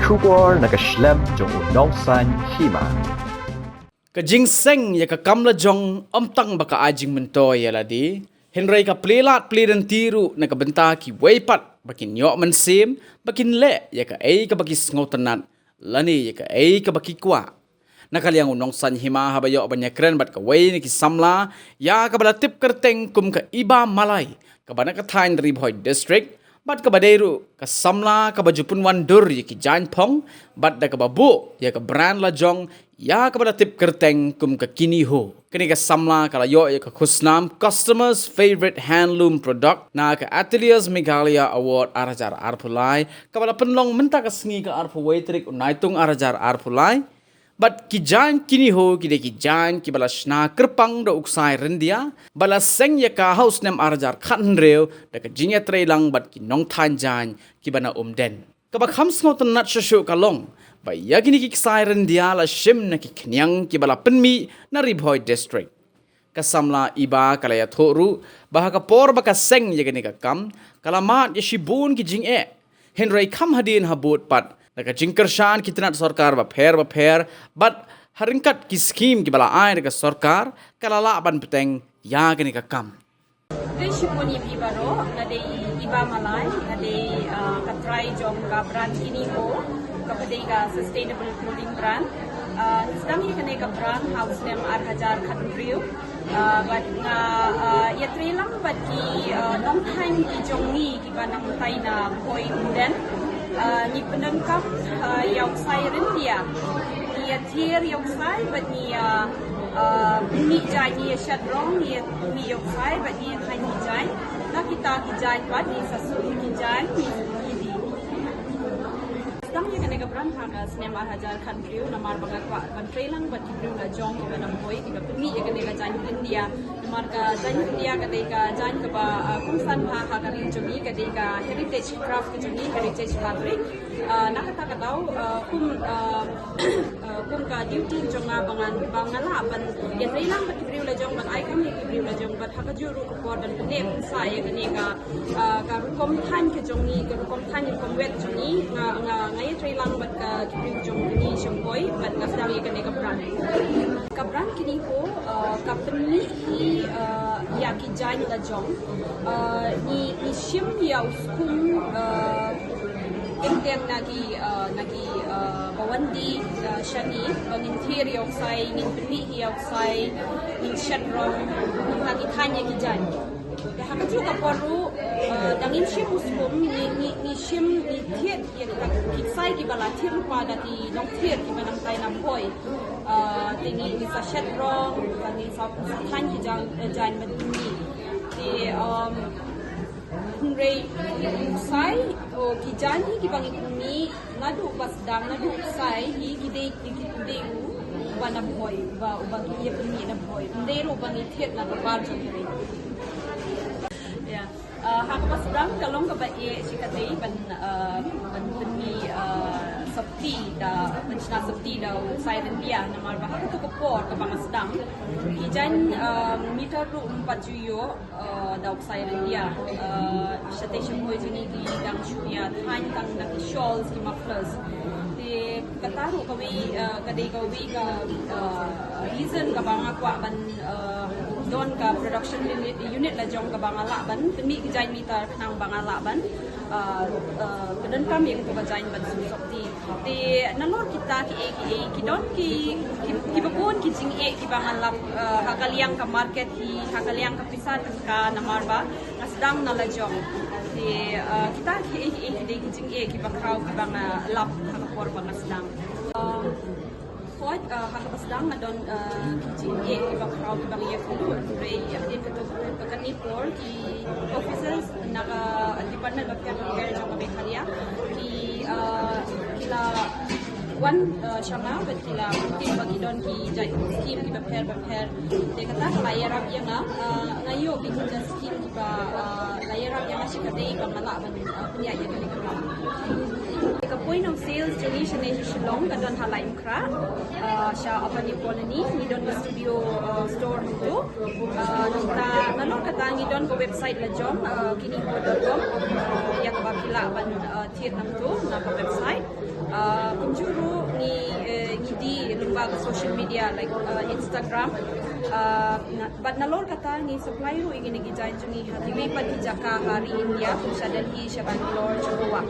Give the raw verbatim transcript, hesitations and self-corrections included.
Khubor na ka shlem jong u Nongsaiñ Hima. Ka jingseng ïa ka kam la jong ym tang ba ka ai jingmyntoi ïa lade, hynrei ka plie lad plie lynti ruh na ka bynta kiwei pat ba kin ïoh mynsiem ba kin leh ïa kaei kaba ki sngewtynnat lane ïa kaei kaba ki kwah. Na ka liang u Nongsaiñ Hima haba ïoh ban ïakren bad kawei na ki samla ïa kaba la tip kyrteng kum ka Iba Malai, kaba na ka thaiñ Ri Bhoi District, bad kaba dei ruh ka samla kaba ju pynwandur ïa ki jaiñphong, bad da kaba buh ïa ka brand la jong ïa kaba la tip kyrteng kum ka Kiniho. Kane ka samla ka la ïoh ïa ka khusnam Customers Favorite Handloom Product na ka Ateliers Meghalaya Award ar hajar arphew lai, kaba la pynlong mynta ka sngi ka arphew wei tarik u Naitung ar hajar arphew lai. Bad ki jaiñ Kiniho ki dei ki jaiñ kiba la shna kyrpang da u ksai ryndia, ba la seng ïa ka ha u snem ar hajar khathynriew da ka jingïatreilang bad ki nongthaiñ jaiñ kiba na Umden. Kaba kham sngewtynnat shuh shuh ka long ba ïa kine ki ksai ryndia la shim na ki khñiang kiba la pynmih na Ri Bhoi District. Ka samla Iba ka la ïathuh ruh ba ha ka por ba ka seng ïa kane ka kam, ka la mad ïa shibun ki jingeh. Hynrei kham hadien habud pat, na ka jingkyrshan ki tnat sorkar bapher bapher, bad ha ryngkat ki skhim kiba la ai da ka sorkar, ka la lah ban bteng ïa kane ka kam. Khublei shibun ïa phi baroh, nga dei Iba Malai, nga dei, ah, ka trai jong ka brand Kiniho, kaba dei ka sustainable clothing brand. Ah, nga sdang ïa kane ka brand ha u snem ar hajar khathynriew. Ah, bad nga, ah, ïatreilang bad ki, ah, nongthaiñ ki jong ngi kiba nang tai na Bhoi Umden. Ah, ngi pyndonkam, ah, ïa u ksai ryndia. Ngi ïathied ïa u ksai bad ngi, ah, ah, mih jaiñ, ngi ïashet rong, ngi mih ïa u ksai bad ngi ïa thaiñ ki jaiñ. Na kita ki jaiñ bad ngi sa suh ki jaiñ, ngi, ngi die. Sdang ïa kane ka brand ha ka snem ar hajar khathynriew namar ba nga kwah ban treilang bad ki briew la jong kiba na Bhoi kiba pynmih ïa kane ka jaiñ ryndia. Namar ka jaiñ ryndia ka dei ka jaiñ kaba, ah, kongsan bha ha ka ri jong ngi, ka dei ka heritage craft ka jong ngi, heritage fabric. Ah, na kata ka daw, ah, kum, ah, ah, kum ka duty jong nga ba nga, ba nga lah ban ïatreilang bad ki briew la jong, ban ai kam ïa ki briew la jong, bad ha kajuh ruh ka por ban pynneh pynsah ïa kane ka, ah, ka rukom thaiñ ka jong ngi, ka rukom thaiñ rukom wet jong ngi, nga, nga, nga ïatreilang bad ka ki briew jong ngi sha Bhoi, bad nga sdang ïa kane ka brand. Ka brand Kiniho, ah, ka pynmih hi, ah, ïa ki jaiñ la jong. Ah, ngi, ngi shim ïa u skum, ah, teng teng na ki, ah, na ki, ah, ba wan die, ah, sha ngi, ba ngin thied ïa u ksai, ngin pynmih hi ïa u ksai, ngin shet rong, na ki thaiñ ïa ki jaiñ. Te ha kajuh ka por ruh, ah, da ngin shim u skum, ngi, ngi, ngi shim, ngi thied ïa kita ki ksai kiba la thied lypa da ki nongthied kiba nang tai na Bhoi. Ah, te ngi, ngi sa shet rong, te ngi sa, sa thaiñ ki jaiñ, eh, jaiñ ban pynmih. Te, um, hynrei u ksai, o, ki jaiñ hi kiba ngi pynmih, naduh ba sdang, naduh u ksai hi, ki dei, ki, ki dei u, uba na Bhoi, uba, uba ngi ïa pynmih na Bhoi. Ym dei ruh uba ngi thied na ka par jong ngi. Ïa. Ah, ha kaba sdang ka long kaba eh shikatdei ban, ah, ban pynmih, ah, sopti da, ban shna sopti da u ksai ryndia, namar ba ha kato ka por kaba nga sdang, ki jaiñ, ah, mitar ruh ym pat ju ïoh, ah, da u ksai ryndia. Ah, shatei sha Bhoi jong ngi ki dang shu ïa thaiñ tang da ki shawls, ki mufflers. Te kata ruh kawei, ah, ka dei kawei ka, ah, reason kaba nga kwah ban, ah, don ka production unit, unit la jong kaba nga lah ban pynmih ki jaiñ mitar khnang ba nga lah ban, ah, ah, pyndonkam ïa kito ka jaiñ ban suk sopti. Te nalor kita kiei kiei ki don ki, ki, kiba bun ki jingeh kiba nga lap, ah, ha ka liang ka market hi, ha ka liang ka pisa tyngka namar ba nga sdang na la jong. Te, ah, kita kiei kiei ki dei ki jingeh kiba khraw kiba nga lap ha ka por ba nga sdang. Ah, Hooid, ah, ha kaba sdang nga don, ah, ki jingeh kiba khraw kiba ngi ïa kynduh, hynrei ïa kane kato, ka kane por ki officers na ka department bapher bapher jong ka Meghalaya ki, ah, ki la wan, ah, sha nga bad ki la tip ba ki don ki jait skim kiba pher bapher. Te kata ka la ïarap ïa nga, ah, nga ïoh ki jait skim kiba, ah, la ïarap ïa nga shikatdei ba nga lah ban, ah, pynïaid ïa kane ka kam. Ka point of sales jong ngi shane sha Shillong ka don ha Lai Mukra, ah, sha Upper New Colony, ngi don ka studio, ah, store hangto. Ah, nangta nalor kata ngi don ka website la jong, ah, kiniho dot com. Ïa kaba phi lah ban, ah, thied nangto na ka website. Uh, kumjuh ruh ngi, uh, ngi die lyngba ka social media like, uh, Instagram. Uh, na, bad nalor kata ngi supply ruh ïa kine ki jaiñ jong ngi ha kiwei pat ki jaka ha ri India kum sha Delhi, sha Bangalore, sha Goa.